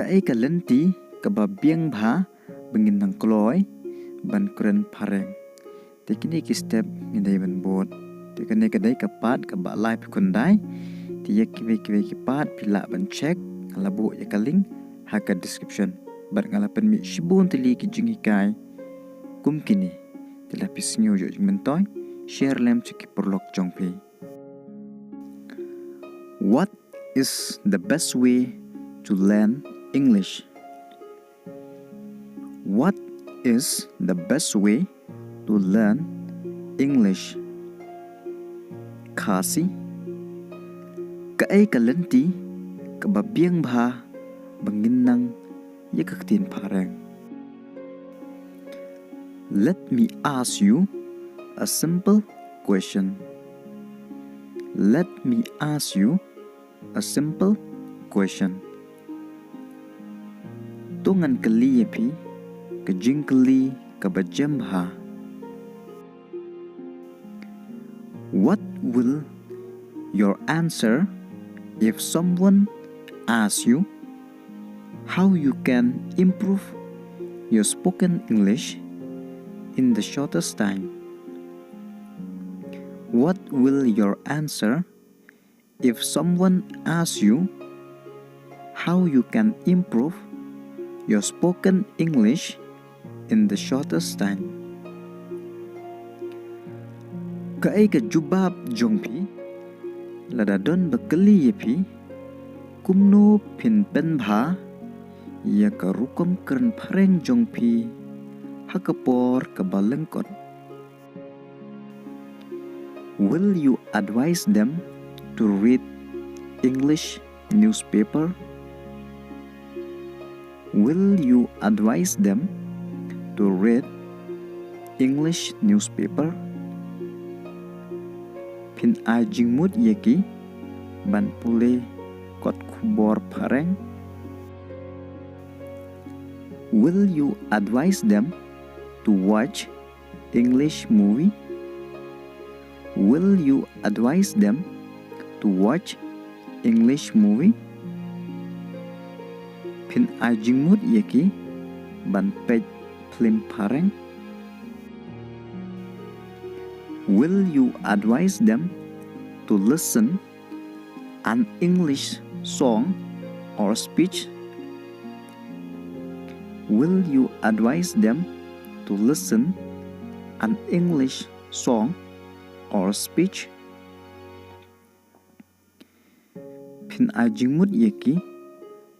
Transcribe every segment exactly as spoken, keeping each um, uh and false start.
Kaei ka lynti kaba biang bha ba ngin nang kloi ban kren phareng? Te kine ki step ngin dei ban bud. Te kane ka dei ka part kaba lai phi khyndai. Te ïa kiwei kiwei ki part phi lah ban check, nga la buh ïa ka link ha ka description. Bad nga la pynmih shibun tylli ki jinghikai kum kine. Te lada phi sngew ïoh jingmyntoi, share lem sha ki paralok jong phi. What is the best way to learn English? What is the best way to learn English? Khasi. Kaei ka lynti kaba biang bha ba ngin nang ïa ka ktien phareng? Let me ask you a simple question. Let me ask you a simple question. To ngan kylli ïa phi ka jingkylli kaba jem bha. What will your answer if someone asks you how you can improve your spoken English in the shortest time? What will your answer if someone asks you how you can improve your spoken English in the shortest time? Kaei ka jubab jong phi lada don ba kylli ïa phi kumno phin pynbha ïa ka rukom kren phareng jong phi ha ka por kaba lyngkot? Will you advise them to read English newspaper? Will you advise them to read English newspaper? Phin ai jingmut ïa ki ban pule kot khubor phareng? Will you advise them to watch English movie? Will you advise them to watch English movie? Phin ai jingmut ïa ki ban peit phlim phareng? Will you advise them to listen an English song or speech? Will you advise them to listen an English song or speech? Phin ai jingmut ïa ki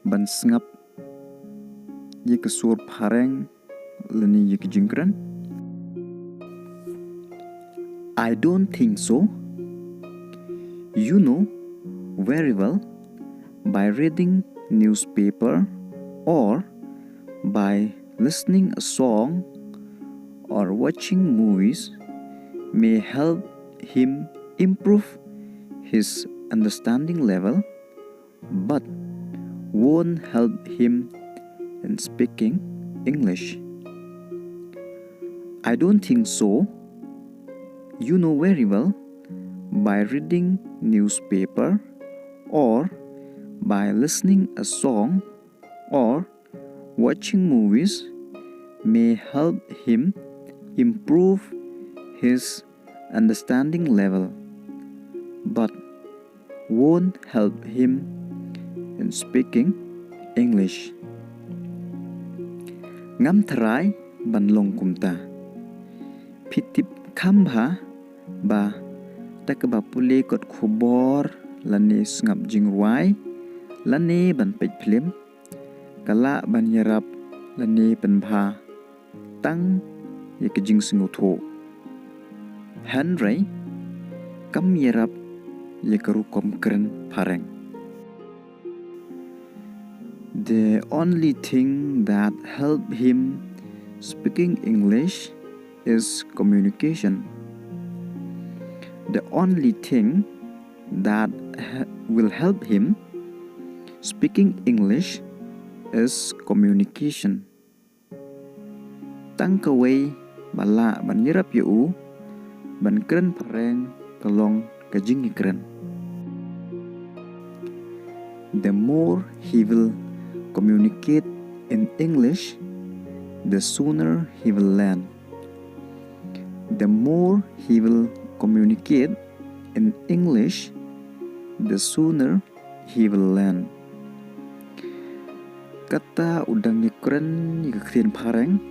ban sngap ïa ka sur phareng lane ïa ka jingkren? I don't think so. You know very well, by reading newspaper or by listening a song or watching movies may help him improve his understanding level, but won't help him in speaking English. I don't think so. You know very well, by reading newspaper or by listening a song or watching movies may help him improve his understanding level, but won't help him in speaking English. Ngam tharai ban long kumta. Phi tip kham bha ba da kaba pule kot khubor lane sngap jingrwai lane ban peit phlim ka lah ban ïarap lane pynbha tang ïa ka jingsngewthuh. Hynrei kam ïarap ïa ka rukom kren phareng. The only thing that help him speaking English is communication. The only thing that he- will help him speaking English is communication. Tang kawei ba lah ban ïarap ïa u ban kren phareng ka long ka jingïakren. The more he will communicate in English, the sooner he will learn. The more he will communicate in English, the sooner he will learn. Kata u dang ïakren ïa ka ktien phareng,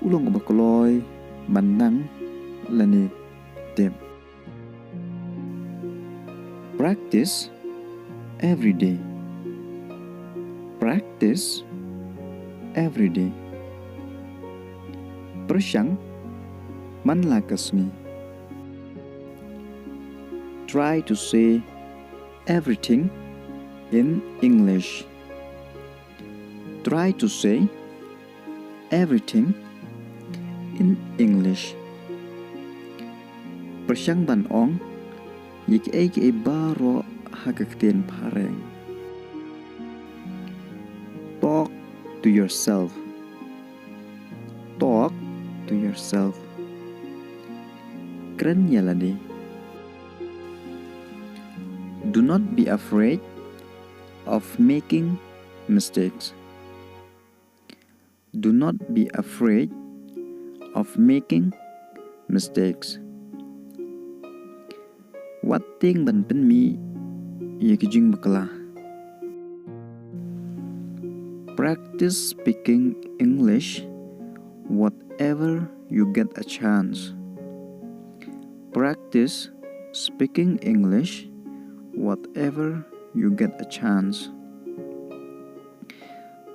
u long uba kloi ban nang lane tip. Practice every day. Practice every day. Pyrshang man la ka sngi. Try to say everything in English. Try to say everything in English. Pyrshang ban ong ïa kiei kiei baroh ha ka ktien phareng. Talk to yourself. Talk to yourself. Kren ïa lade. Do not be afraid of making mistakes. Do not be afraid of making mistakes. Wat tieng ban pynmih ïa ki jingbakla. Practice speaking English whatever you get a chance. Practice speaking English whatever you get a chance.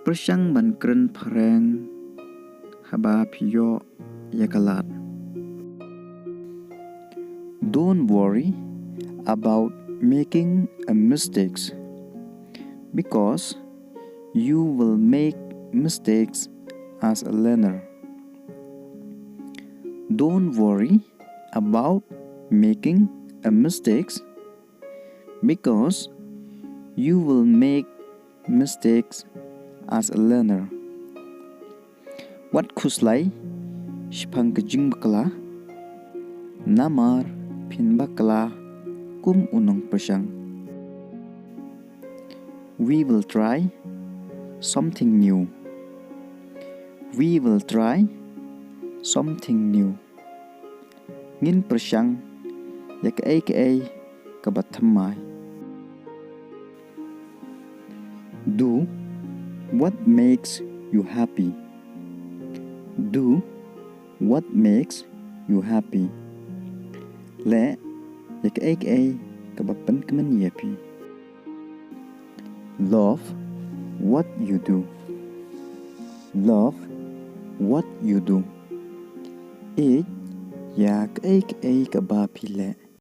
Pyrshang ban kren phareng haba phi ïoh ïa ka lad. Don't worry about making a mistakes, because you will make mistakes as a learner. Don't worry about making a mistakes, because you will make mistakes as a learner. Wat khuslai shaphang ka jingbakla, namar phin bakla kum u nongpyrshang. We will try something new. We will try something new. Ngin pyrshang ïa kaei kaei kaba thymmai. Do what makes you happy. Do what makes you happy. Leh ïa kaei kaei kaba pynkmen ïa phi. Love what you do. Love what you do. Ïeit ïa kaei kaei kaba phi leh.